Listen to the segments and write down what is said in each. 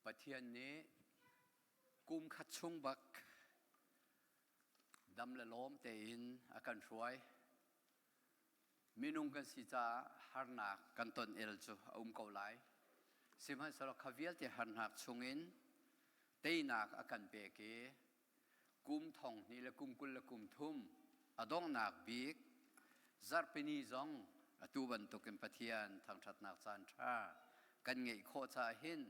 Pathian nih kum khat chung bak dam le lawm tein a kan hruai. Minung kan si caah harnak kan ton el cu a um ko lai. Sihmanhsehlaw kha vialte harnak chungin teinak a kan pek i kum thong hnih le kum 20 le kum thum a donghnak bik zarhpini zong atu bantukin Pathian thangṭhatnak caan ṭha kan ngeih khawh caah hin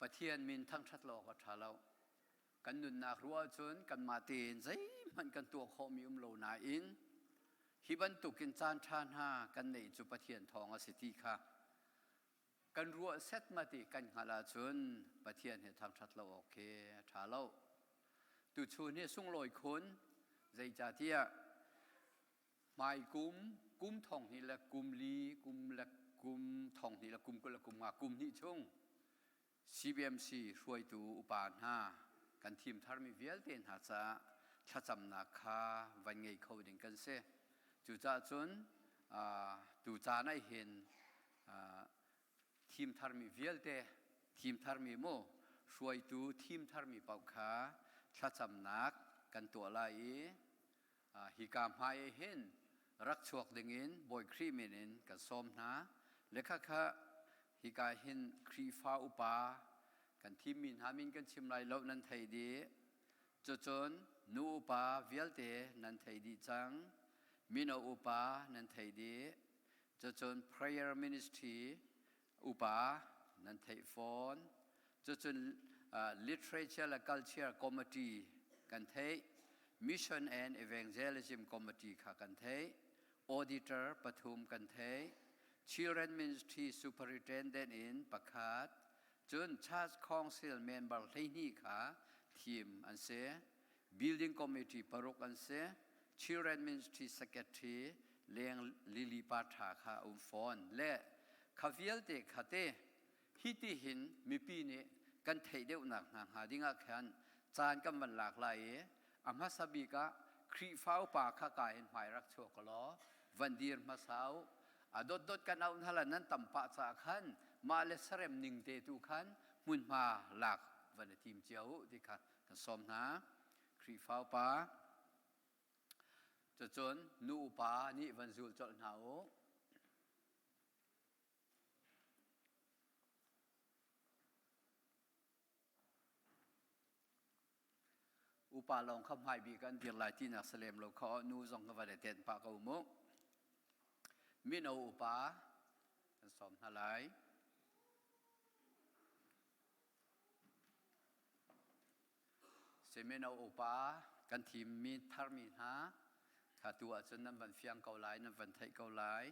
Pathian min thangṭhat lo awk a ṭha lo. Kan nunnak ruah ahcun kanmah tein zeihmanh kan tuah khawhmi um lo nain hi bantukin caan ṭha hna kan neih cu Pathian thawng a si ti kha kan ruah setmat i kan hngalh ahcun Pathian he thangṭhat lo awk khi a ṭha lo. Tuchun hi sunglawi khun, zeicahtiah hmai kum, kum thong hnih le kum li, kum le kum thong hnih le kum 20 le kum nga, kum hnih chung CBMC hruaitu upa hna kan thim tharmi vialte hna caah thlacamnak kha van ngei kho ding kan si. Cucaah cun tu caan ah hin thim tharmi vialte thim tharmi mu hruaitu thim tharmi paoh kha thlacamnak kan tuah lai i hika hmai hin rak chuak dingin Bawi Khrih min in kan sawm hna. Le khakha hika hin Khrihfa upa kan thimmi hna min kan chim lai lo nan thei dih. Cucun nu upa vialte nan thei dih cang. Mino upa nan thei dih. Cucun prayer ministry upa nan theih fawn. Cucun literature le culture committee kan theih. Mission and evangelism committee kha kan theih. Auditor pathum kan theih. Children ministry superintendent in pakhat. Cun church council member 12 kha thim an si. Building committee paruk an si. Children ministry secretary leng Lily pa tha kha um fawn. Le kha vialte kha te hi ti hin mipi nih kan theih deuhnak hna hnga dingah khan caan kan van lak lai i a hmasa bik ah Khrihfa upa kha ka in hmai rak chuak law van dir hmasa u. A dotdot kan auh hna la nan tam pah caah khan mah le sarem ning te tu khan hmunhma lak van i tim cio u ti kha kan sawm hna. Khrihfa upa cucun nu upa nih van zul colh hna u. Upa lawng kha hmai bik an dir lai tinak si lem lo kha nu zong ka van i tenh pah ko mu. Mino upa kan sawm hna lai. Si mino upa kan thimmi tharmi hna kha tu ahcun nan van fiang ko lai, nan van theih ko lai.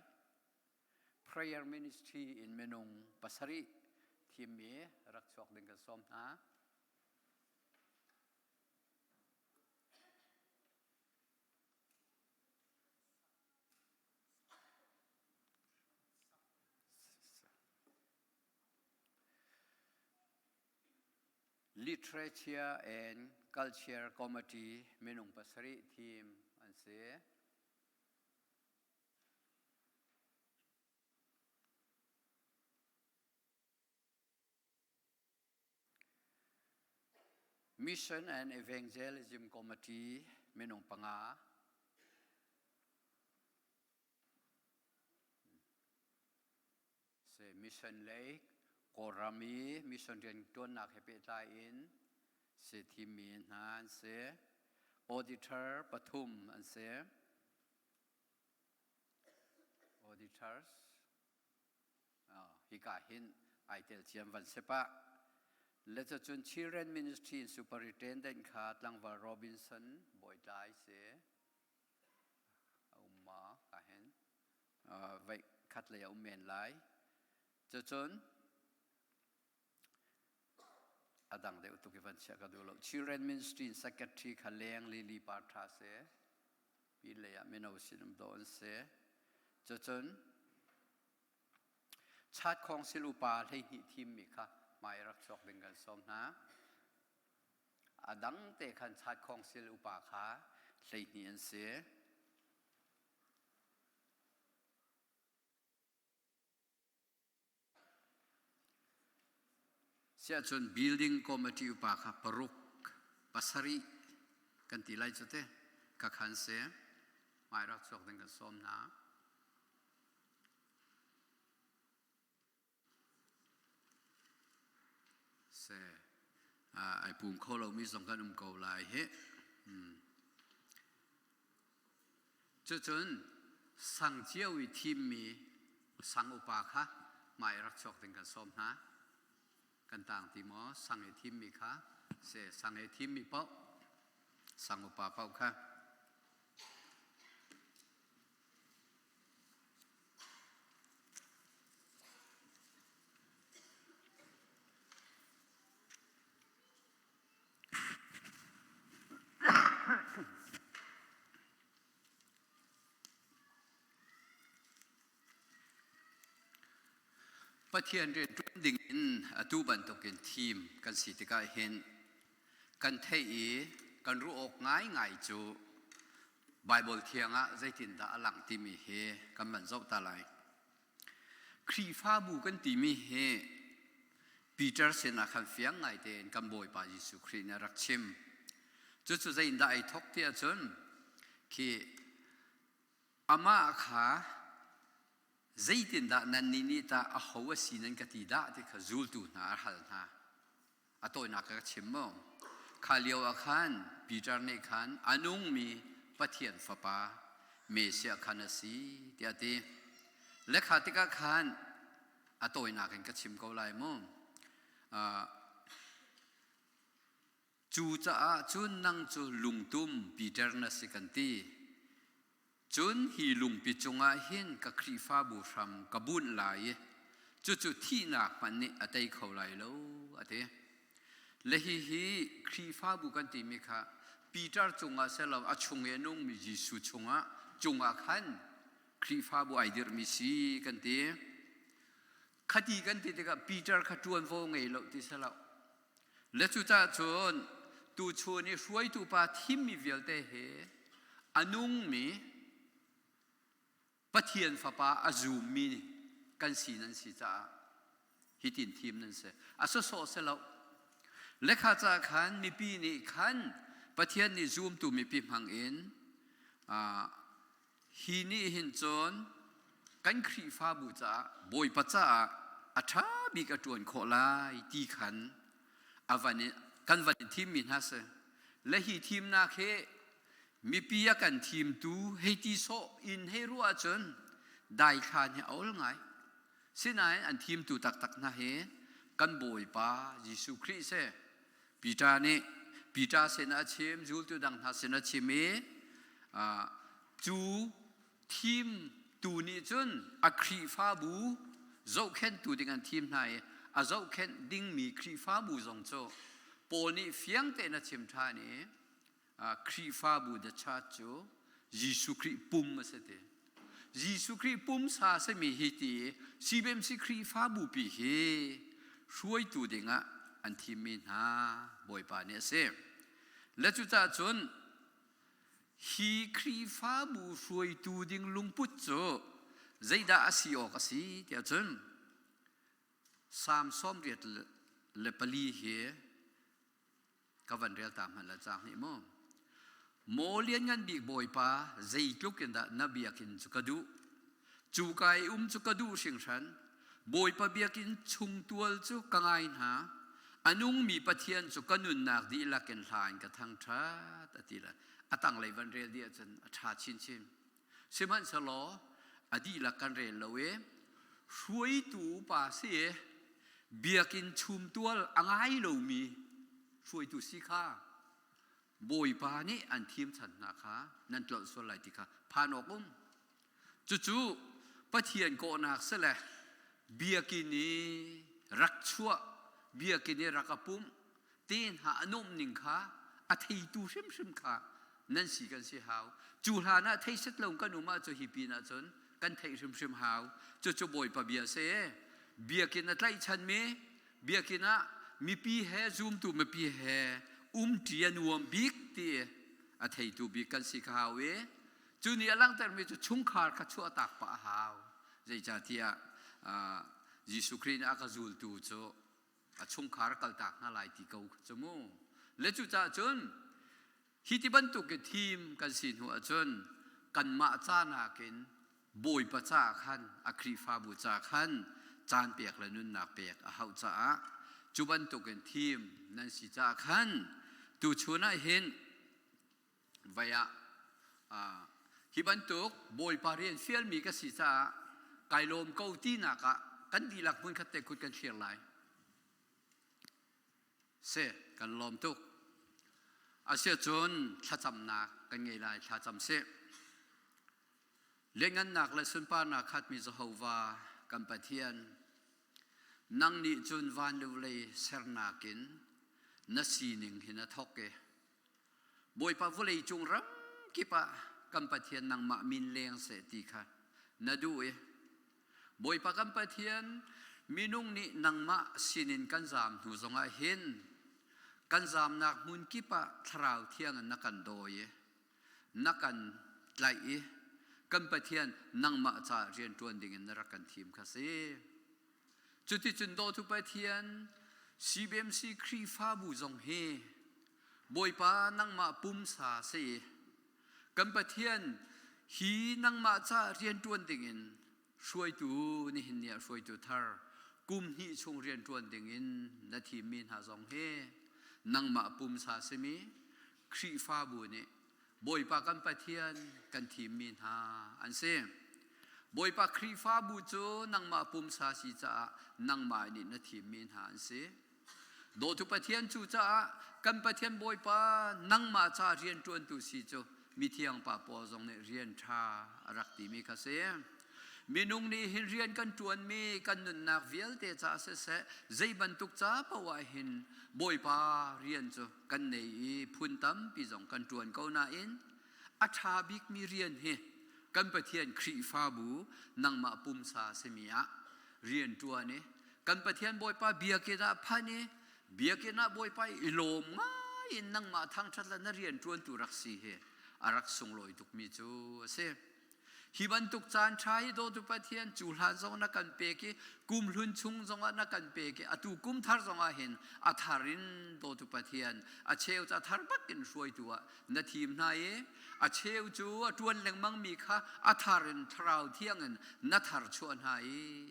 Prayer ministry in minung pasarih thimmi rak chuak ding kan sawm hna. Literature and Culture Committee minung pasarih thim an si. Mission and Evangelism Committee minung panga. Se mission lei Kawlram i mission rian ṭuannak he pehtlai in se thimmi hna an si. Auditor pathum an si. Auditors hika hin ai tel ciam van si pah. Le cun Children Ministry in Superintendent kha tlangval Robinson Bawitlai si. A um ma ka hin. Veih khat lei a um men lai. Cucun a dang deuh tuk i van chiah ka duh lo. Children Ministry in Secretary kha leng Lily Partha si. Pi lei ah mino sin um dawh an si. Cucun Chat Council upa 12 thimmi kha hmai rak chuak ding kan sawm hna. A dang te khan Chat Council upa kha 12 an si. Siahcun building committee upa kha paruk, pasarih kan ti lai cu te ka khan se hmai rak chuak ding kan sawm hna. Se ai pum kho lomi zong kan um ko lai hi. Cucun sang cio i thimmi sang upa kha hmai rak chuak ding kan sawm hna. Kan tang ti maw sang i thimmi kha se sang i thimmi paoh sang upa paoh kha. Pathian rianṭuan dingin atu bantukin thim kan si tikah hin kan theih i kan ruah awk ngaingai cu Baibal thiang ah zeitindah a langh timi hi kan van zoh ta lai. Khrihfabu kan timi hi Peter sinah khan fiang ngai tein kan Bawipa Jesuh Khrih nih a rak chim. Cucu zeiindah ai thawk ti ahcun khi amah kha zeitindah nannih nih tah aho a si nan ka ti dah ti kha zultu hna a hal hna. A tawinak ka chim maw? Kha lio ah khan Peter nih khan a nungmi Pathian Fapa Messiah khan a si tiah a ti. Le kha tikah khan a tawinak in ka chim ko lai mu. Cu caah cun nang cu lungtum Peter na si kan ti. Cun hi lungpi cungah hin ka Khrihfabu hram ka bunh lai i cucu thihnak hmanh nih a tei kho lai lo, a ti. Le hihi Khrihfabu kan timi kha Peter cungah silo a chung i a nungmi Jesuh chungah cungah khan Khrihfabu ai dirhmi si kan ti. Khati kan ti tikah Peter kha ṭuanvo ngei lo ti silo. Le cucaah cun tuchun i hruaitu pa thimmi vialte hi a nungmi Pathian Fapa a zummi kan si nan si caah hitin thim nan si. A sawsawh si lo. Lekha ca khan mipi nih khan Pathian nih zumtu mipi hmang in Hi nih hin cun kan Khrihfabu caah Bawipa caah a ṭha bik a ṭuan khawh lai ti khan a van in, kan van in thimmi hna si. Le hi thimnak hi mipi a kan thimtu hei ti sawh in hei ruah ahcun daithlan hi a ol ngai. Sinain an thimtu taktak hna hi kan Bawipa Jesuh Khrih si. Peter nih Peter sinah a chim, zultu dang hna sinah a chim i cu thimtu nih cun a Khrihfabu zohkhenhtu ding an thim hna i a zohkhenh dingmi Khrihfabu zong cu Paul nih fiang tein a chim ṭhan i Khrihfabu the church cu Jesuh Khrih pum a si ti. Jesuh Khrih pumsa a simi hi ti CBMC Khrihfabu pi hi hruaitu dingah an thimmi hna Bawipa nih a si. Le cucaah cun hi Khrihfabu hruaitu ding lungput cu zeidah a si awk a si tiah cun Salm 84 hi ka van rel ta hmanh la cang hnih mu. Maw lianngan bik Bawipa zeitluk in dah na biakinn cu ka duh. Cu ka i um cu ka duh hringhran. Bawipa biakinn chungtual cu ka ngai hna. A nungmi Pathian cu ka nunnak dihlak in hla in ka thangṭhat a ti le a tanglei van rel dih ahcun a ṭha chinchin. Sihmanhsehlaw a dihlak kan rel lo i hruaitu upa si i biakinn chumtual a ngai lomi hruaitu si kha Bawipa nih an thim chan hna kha nan tlolh sual lai ti kha phan awk um. Cucu Pathian kawhnak si le biakinn i rak chuah, biakinn i rak a pumh, te hna a nuamh ning kha a theitu hrimhrim kha nan si kan si hau. Cu hlan ah thei set lo kan um ahcun hi pin ahcun kan theih hrimhrim hau. Cucu Bawipa bia si. Biakinn a tlaihchanmi, biakinn ah mipi he zumtu mipi he umṭi a nuam bik ti a theitu bik kan si kha hau i cu nih a langhtermi cu chungkhar kha chuahtak pah a hau. Zeicahtiah Jesuh Khrih nih a ka zultu cu. A chungkhar kaltak hna lai ti ko cu mu. Le cucaah cun hi ti bantuk i thim kan si hnu ahcun kanmah ca nakin Bawipa ca khan a Khrihfabu ca khan caan pek le nunnak pek a hauh caah cu bantukin thim nan si caah khan tuchun ah hin vai ah hi bantuk Bawipa rian fialmi ka si caah kai lawm ko tinak ah kan dihlak hmunkhat te kut kan thlir lai. Si, kan lawm tuk. Asiahcun thlacamnak kan ngei lai, thlacam sih. Lianngannak le sunparnak khatmi Jehovah kan Pathian, nang nih cun van le vawlei sernak in na sining hi na thawk i Bawipa vawlei cung ram kip ah kan Pathian nangmah min leng seh ti kha na duh i Bawipa kan Pathian minung nih nangmah sinin kan zaam hnu zongah hin kan zaamnak hmun kip ah Thlarau Thiang in na kan dawi i na kan tlaih i kan Pathian nangmah caah rianṭuan dingin na rak kan thim kha si. Cuticun dawtu Pathian CBMC Khrihfabu zong hi Bawipa nangmah pumsa si i kan Pathian hi nangmah caah rianṭuan dingin hruaitu nihin ni ah hruaitu thar kum hnih chung rianṭuan dingin na thimmi hna zong hi nangmah pumsa simi Khrihfabu nih Bawipa kan Pathian kan thimmi hna an si. Bawipa Khrihfabu cu nangmah pumsa si caah nangmah nih na thimmi hna an si. Dawtu Pathian cu caah kan Pathian Bawipa nangmah ca rianṭuantu si cu mithiang pa Paul zong nih rian ṭha a rak timi kha si. Minung nih hin rian kan ṭuanmi kan nunnak vialte caah siseh zei bantuk ca paoh ah hin Bawipa rian cu kan nei i phun tampi zong kan ṭuan ko nain a ṭha bikmi rian hi kan Pathian Khrihfabu nangmah pumsa simi ah rian ṭuan i kan Pathian Bawipa biakinn ah phan i biakinn ah Bawipa i lawm ngai in nangmah thangṭhat le na rian ṭuantu rak si hi a rak sunglawi tukmi cu a si. Hi bantuk caan ṭha hi dawtu Pathian cu hlan zong na kan pek i kum hlun chung zongah na kan pek i atu kum thar zongah hin a thar in dawtu Pathian a cheu cu a thar bak in hruaitu ah na thim hna i a cheu cu a ṭuan lengmangmi kha a thar in thlarau thiang in na thar chuah hna i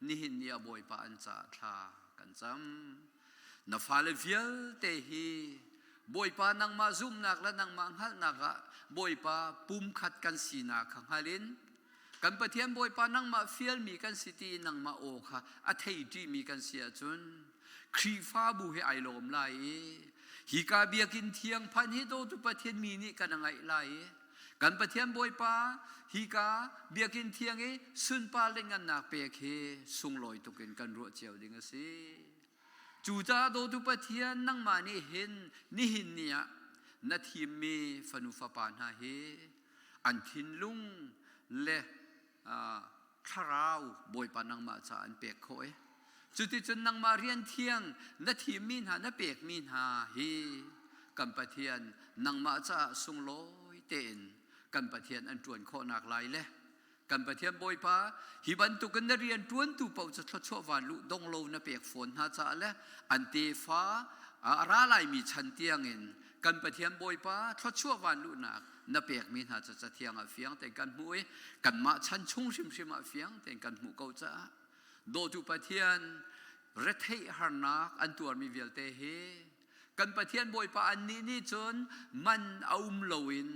nihin ni ah Bawipa an caah thla kan cam. Na fale vialte hi Bawipa nangmah zumhnak le nangmah hngalhnak ah Bawipa pumkhat kan sinak kha hngal in kan Pathian Bawipa nangmah fialmi kan si ti i nangmah aw kha a thei ṭimi kan si ahcun Khrihfabu hi ai lawm lai i hika biakinn thiang phan hi dawtu Pathian mi nih kan ngaih lai i Kan Pathian Bawipa hika biakinn thiang i sunpar le ngannak pek hi sunglawi tuk in kan ruah cio ding a si. Cucaah dawtu Pathian nangmah nih hin nihin ni ah na thimmi fanu fapa hna hi an thinlung le thlarau Bawipa nangmah caah an pek khawh i cuticun nangmah rian thiang na thimmi hna na pekmi hna hi kan Pathian nangmah caah sunglawi tein kan Pathian an ṭuan khawhnak lai le kan Pathian Bawipa hi bantukin na rian ṭuantu paoh cu thluachuah van luh dong lo na pek fawn hna caah le an tefa a ra laimi chan tiangin kan Pathian Bawipa thluachuah van luhnak na pekmi hna cu cathiang ah fiang tein kan hmuh i kanmah chan chung hrimhrim ah fiang tein kan hmuh ko caah dawtu Pathian retheih harnak an tuarmi vialte hi kan Pathian Bawipa annih nih cun man a um loin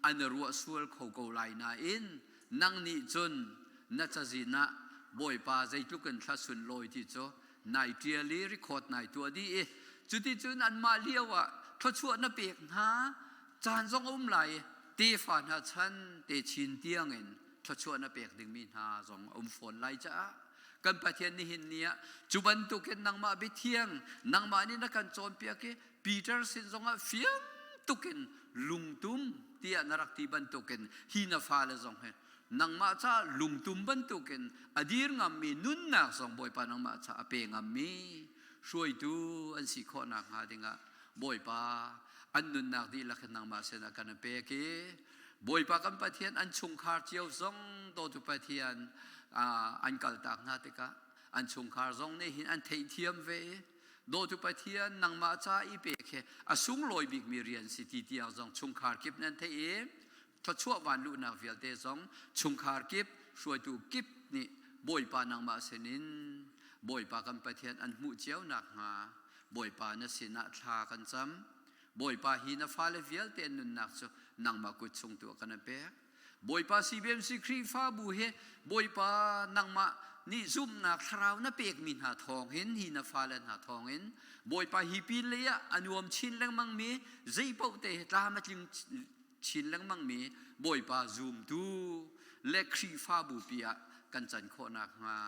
an ruah sual kho ko lai nain nang nih cun na cazin ah Bawipa zeitluk in thla sunlawi ti cu nai ṭial i record nai tuah dih i cuticun anmah lio ah thluachuah na pek hna caan zong a um lai i tefa hna chan te chin tiangin thluachuah na pek dingmi hna zong a um fawn lai caah kan Pathian nihin ni ah cu bantukin nangmah biathiang nangmah nih na kan cawnpiak i Peter sin zongah fiang tukin lungtum tiah na rak ti bantukin hi na fale zong hi nangmah ca lungtum bantukin a dir ngammi nunnak zong Bawipa nangmah ca a pe ngammi hruaitu an si khawh nakhnga dingah Bawipa an nunnak dihlak in nangmah sinah kan pek i Bawipa kan Pathian an chungkhar cio zong dawtu Pathian an kaltak hna tikah an chungkhar zong nih hin an theihthiam ve i. Dawtu Pathian nangmah ca i pek hi a sunglawi bikmi rian si ti tiang zong chungkhar kip nan theih i thluachuah van luhnak vialte zong chungkhar kip hruaitu kip nih Bawipa nangmah sinin Bawipa kan Pathian an hmuh cio nakhnga Bawipa na sinah thla kan cam. Bawipa hi na fale vialte an nunnak cu nangmah kut chung tu ah kan pek. Bawipa CBMC Khrihfabu hi Bawipa nangmah nih zumhnak thlarau na pekmi hna thawng hin hi na fale hna thawng in Bawipa hi pin lei ah a nuam chin lengmang mi zei paoh te hi tlam a tling chin lengmang mi Bawipa zumtu le Khrihfabu pi ah kan can khawh nakhnga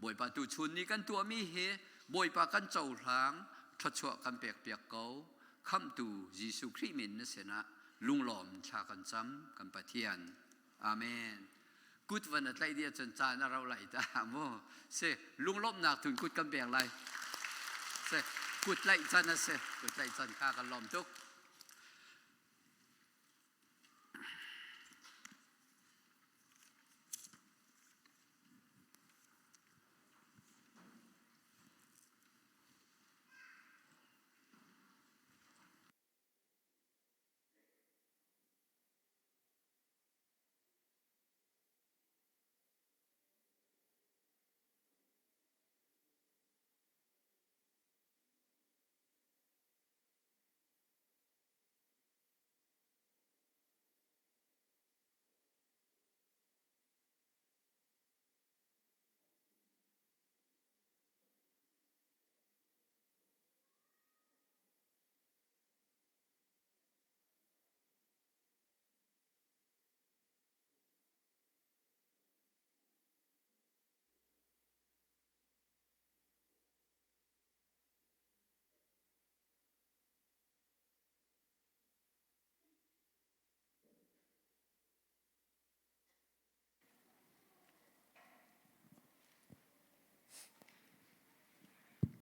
Bawipa tuchun ni kan tuahmi hi Bawipa kan cohlang thluachuah kan pekpiak ko. Khamhtu Jesuh Khrih min na sinah lunglawm thla kan cam kan Pathian. Amen. Kut van a tlaih dih ahcun caan a rau lai ta mu. Si lunglawmhnak tun kut kan pek lai. Si kut tlaih can a si. Kut tlaih can kha kan lawm tuk.